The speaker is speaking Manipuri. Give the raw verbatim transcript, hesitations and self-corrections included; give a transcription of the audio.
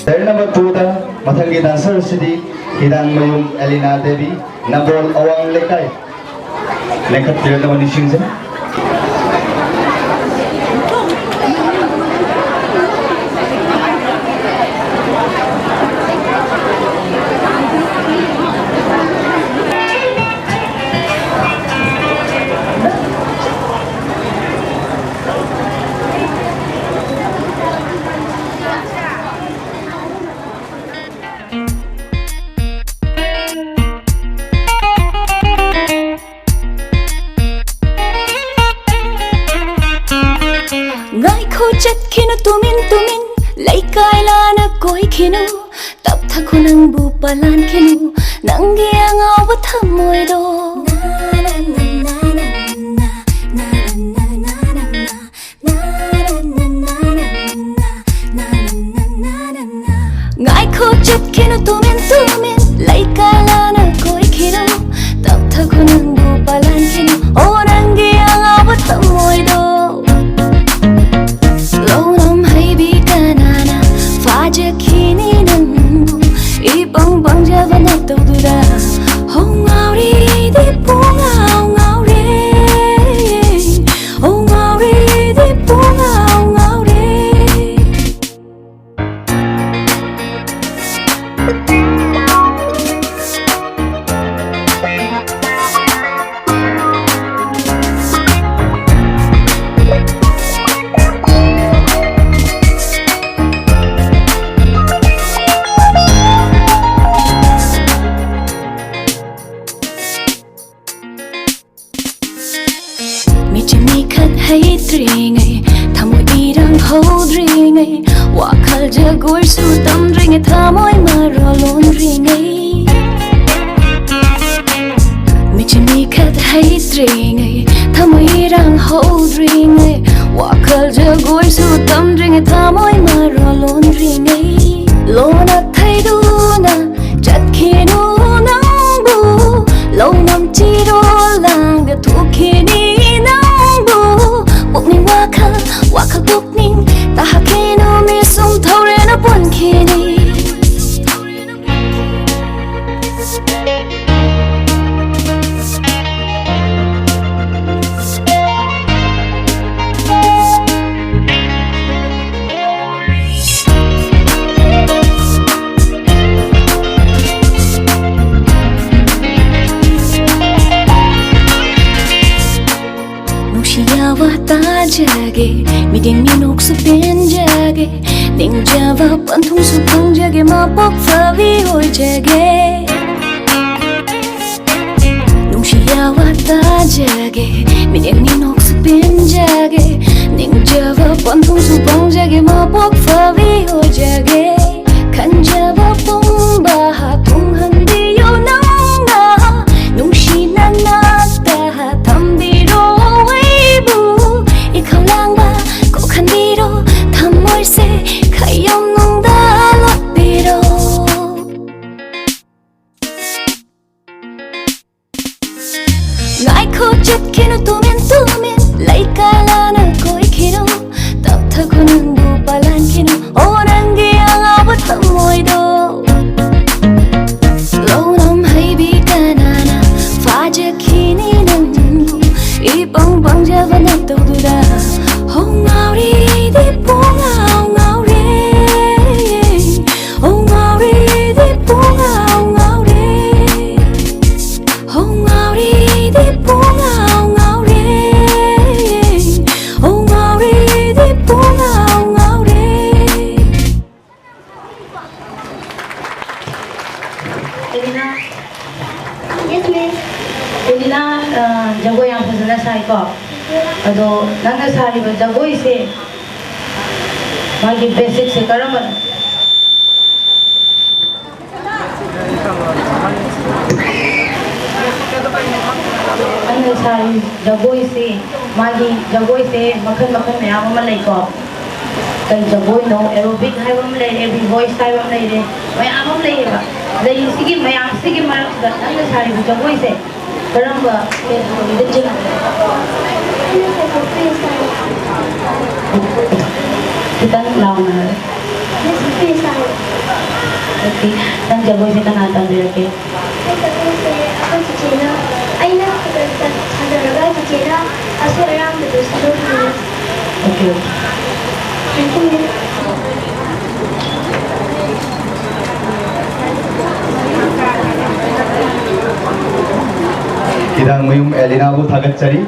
Serial number two ꯗ ꯃꯊꯪꯒꯤ dancer ꯑꯁꯤꯗꯤ ꯍꯤꯗꯥꯡꯃꯌꯨꯝ ꯑꯦꯂꯤꯅꯥ ꯗꯦꯕꯤ, ꯅꯝꯕꯣꯜ ꯑꯋꯥꯡ ꯂꯩꯀꯥꯏ꯫ ꯂꯦꯡꯈꯠꯄꯤꯔꯛꯅꯕ ꯅꯤꯡꯁꯤꯡꯖꯩ꯫ ꯉꯥꯏꯈꯣ ꯆꯠꯈꯤꯅꯨ ꯇꯨꯃꯤꯟ ꯇꯨꯃꯤꯟ, ꯂꯩꯀꯥꯏ ꯂꯥꯟꯅ ꯀꯣꯏꯈꯤꯅꯨ, ꯇꯞꯊꯈꯣ ꯅꯪꯕꯨ ꯄꯥꯂꯥꯟꯈꯤꯅꯨ, ꯅꯪꯒꯤ ꯑꯉꯥꯎꯕ ꯊꯝꯃꯣꯏꯗꯣ꯫ ꯉꯥꯏꯈꯣ ꯆꯠꯈꯤꯅꯨ ꯇꯨꯃꯤꯟ ꯇꯨꯃꯤꯟ, ꯂꯩꯀꯥꯏ ꯂꯥꯟꯅ ꯀꯣꯏꯈꯤꯅꯨ, ꯇꯞꯊꯈꯣ ꯅꯪꯕꯨ ꯄꯥꯂꯥꯟꯈꯤꯅꯨ, ꯑꯣ ꯅꯪꯒꯤ ꯑꯉꯥꯎꯕ ꯊꯝꯃꯣꯏꯗꯣ꯫ ꯂꯧꯅꯝ ꯍꯩꯕꯤ ꯀꯅꯥꯅ ꯐꯥꯖꯈꯤꯅꯤ ꯅꯪꯕꯨ, ꯏꯄꯪ ꯄꯪꯖꯕ ꯅꯇꯧꯗꯨꯗ꯫ ꯍꯣ ꯉꯥꯎꯔꯦ ꯑꯩꯗꯤ ꯄꯨꯡꯉꯥꯎ ꯉꯥꯎꯔꯦ, ꯍꯣ ꯉꯥꯎꯔꯦ ꯑꯩꯗꯤ ꯄꯨꯡꯉꯥꯎ ꯉꯥꯎꯔꯦ꯫ ꯃꯤꯆꯝ ꯃꯤꯈꯠ ꯍꯩꯇ꯭ꯔꯤꯉꯩ, ꯊꯃꯣꯏ ꯏꯔꯥꯡ ꯍꯧꯗ꯭ꯔꯤꯉꯩ, ꯋꯥꯈꯜ ꯖꯒꯣꯏꯁꯨ ꯇꯝꯗ꯭ꯔꯤꯉꯩ, ꯊꯃꯣꯏ ꯃꯔꯣꯜ ꯂꯣꯟꯗ꯭ꯔꯤꯉꯩ꯫ ꯃꯤꯆꯝ ꯃꯤꯈꯠ ꯍꯩꯇ꯭ꯔꯤꯉꯩ, ꯊꯃꯣꯏ ꯏꯔꯥꯡ ꯍꯧꯗ꯭ꯔꯤꯉꯩ, ꯋꯥꯈꯜ ꯖꯒꯣꯏꯁꯨ ꯇꯝꯗ꯭ꯔꯤꯉꯩ, ꯊꯃꯣꯏ ꯃꯔꯣꯜ ꯂꯣꯟꯗ꯭ꯔꯤꯉꯩ꯫ ꯂꯣꯟꯅ ꯊꯩꯗꯨꯅ ꯆꯠꯈꯤꯅꯨ ꯅꯪꯕꯨ, ꯂꯧꯅꯝ ꯆꯤꯔꯣꯜ ꯂꯥꯡꯗ ꯊꯣꯛꯈꯤꯅꯤ ꯅꯪꯕꯨ꯫ ꯄꯨꯛꯅꯤꯡ ꯋꯥꯈꯜ, ꯋꯥꯈꯜ ꯄꯨꯛꯅꯤꯡ ꯇꯥꯍꯟꯈꯤꯅꯨ ꯃꯤꯁꯨꯝ ꯊꯧꯔꯦꯅ ꯄꯨꯟꯈꯤ ꯅꯨꯡꯁꯤꯌꯥꯕ ꯇꯥꯖꯒꯦ, ꯃꯤꯠꯌꯦꯡ ꯃꯤꯅꯣꯛꯁꯨ ꯄꯦꯟꯖꯒꯦ, ꯅꯤꯡꯖꯕ ꯄꯟꯊꯨꯡꯁꯨ ꯐꯪꯖꯒꯦ, ꯃꯄꯣꯛ ꯐꯕꯤ ꯑꯣꯏꯖꯒꯦ꯫ ꯅꯨꯡꯁꯤꯌꯥꯕ ꯇꯥꯖꯒꯦ, ꯃꯤꯠꯌꯦꯡ ꯃꯤꯅꯣꯛꯁꯨ ꯄꯦꯟꯖꯒꯦ, ꯅꯤꯡꯖꯕ ꯄꯟꯊꯨꯡꯁꯨ ꯐꯪꯖꯒꯦ, ꯃꯄꯣꯛ ꯐꯕꯤ ꯑꯣꯏꯖꯒꯦ꯫ ꯈꯟꯖꯕ ꯄꯨꯝꯕ ꯊꯨꯡꯍꯟꯕꯤꯌꯨ ꯅꯪꯅ, ꯅꯨꯡꯁꯤꯅ ꯅꯥꯛꯇ ꯊꯝꯕꯤꯔꯣ ꯑꯩꯕꯨ꯫ ꯏꯈꯧ ꯂꯥꯡꯕ ꯀꯣꯛꯍꯟꯕꯤꯔꯣ, ꯊꯃꯣꯏꯁꯦ ꯈꯌꯣꯝꯅꯨꯡꯗ ꯂꯣꯠꯄꯤꯔꯣ꯫ ꯉꯥꯏꯈꯣ ꯆꯠꯈꯤꯅꯨ ꯇꯨꯃꯤꯟ ꯇꯨꯃꯤꯟ, ꯂꯩꯀꯥꯏ ꯂꯥꯟꯅ ꯀꯣꯏꯈꯤꯅꯨ, ꯇꯞꯊꯈꯣ ꯅꯪꯕꯨ ꯄꯥꯂꯥꯟꯈꯤꯅꯨ, ꯑꯣ ꯅꯪꯒꯤ ꯑꯉꯥꯎꯕ ꯊꯃꯣꯏꯗꯣ꯫ ꯂꯧꯅꯝ ꯍꯩꯕꯤ ꯀꯅꯥꯅ ꯐꯥꯖꯈꯤꯅꯤ ꯅꯪꯕꯨ, ꯏꯄꯪ ꯄꯪꯖꯕ ꯅꯇꯧꯗꯨꯗ꯫ ꯍꯣ ꯉꯥꯎꯔꯦ ꯑꯩꯗꯤ ꯄꯨꯡꯉꯥꯎ ꯉꯥꯎꯔꯦ, ꯍꯣ ꯉꯥꯎꯔꯦ ꯑꯩꯗꯤ ꯄꯨꯡꯉꯥꯎ ꯉꯥꯎꯔꯦ꯫ ꯍꯣ ꯉꯥꯎꯔꯦ ꯑꯩꯗꯤ ꯄꯨꯡꯉꯥꯎ ꯉꯥꯎꯔꯦ, ꯍꯣ ꯉꯥꯎꯔꯦ ꯑꯩꯗꯤ ꯄꯨꯡꯉꯥꯎ ꯉꯥꯎꯔꯦ꯫ ꯑꯦꯂꯤꯅꯥ꯫ Yes, miss. ꯑꯦꯂꯤꯅꯥ, ꯑ, ꯖꯒꯣꯏ ꯌꯥꯝ ꯐꯖꯅ ꯁꯥꯏꯀꯣ? ꯑꯗꯣ ꯅꯪꯅ ꯁꯥꯔꯤꯕ ꯖꯒꯣꯏꯁꯦ, ꯃꯥꯒꯤ ꯕꯦꯁꯤꯛꯁꯦ ꯀꯔꯝꯕꯅꯣ? ꯅꯪꯅ ꯁꯥꯔꯤ ꯖꯒꯣꯏꯁꯦ, ꯃꯥꯒꯤ ꯖꯒꯣꯏꯁꯦ ꯃꯈꯜ ꯃꯈꯜ ꯃꯌꯥꯝ ꯑꯃ ꯂꯩꯀꯣ꯫ ꯀꯩ ꯖꯒꯣꯏꯅꯣ? ꯑꯦꯔꯣꯕꯤꯛ ꯍꯥꯏꯕ ꯑꯃ ꯂꯩꯔꯦ, ꯕꯤ ꯚꯣꯏꯁ ꯍꯥꯏꯕ ꯑꯃ ꯂꯩꯔꯦ, ꯃꯌꯥꯝ ꯑꯃ ꯂꯩꯌꯦꯕ꯫ ꯂꯩꯔꯤꯁꯤꯒꯤ ꯃꯌꯥꯝꯁꯤꯒꯤ ꯃꯔꯛꯁꯤꯗ ꯅꯪꯅ ꯁꯥꯔꯤꯕ ꯖꯒꯣꯏꯁꯦ ꯀꯔꯝꯕ ꯀꯦꯇꯦꯒꯣꯔꯤꯗ ꯆꯤꯡꯒꯦ? ꯈꯤꯇꯪ ꯂꯥꯎꯅ ꯍꯥꯏꯌꯨ꯫ ꯅꯪ ꯖꯒꯣꯏꯁꯦ ꯀꯅꯥ ꯇꯝꯕꯤꯔꯛꯀꯦ? ꯑꯩ ꯖꯒꯣꯏꯁꯦ ꯑꯩꯈꯣꯏ ꯆꯤꯆꯦꯅ, ꯑꯩꯅ ꯈꯔ ꯈꯔ ꯁꯥꯖꯔꯒ ꯆꯤꯆꯦꯅ ꯑꯁꯣꯏ ꯑꯔꯥꯟꯕꯗꯣ ꯁꯦꯝꯗꯣꯛꯈꯤꯕꯅꯦ꯫ Okay, okay. Thank you, miss꯫ ꯀꯤꯗꯥꯡꯃꯌꯨꯝ ꯑꯦꯂꯤꯅꯥꯕꯨ ꯊꯥꯒꯠꯆꯔꯤ꯫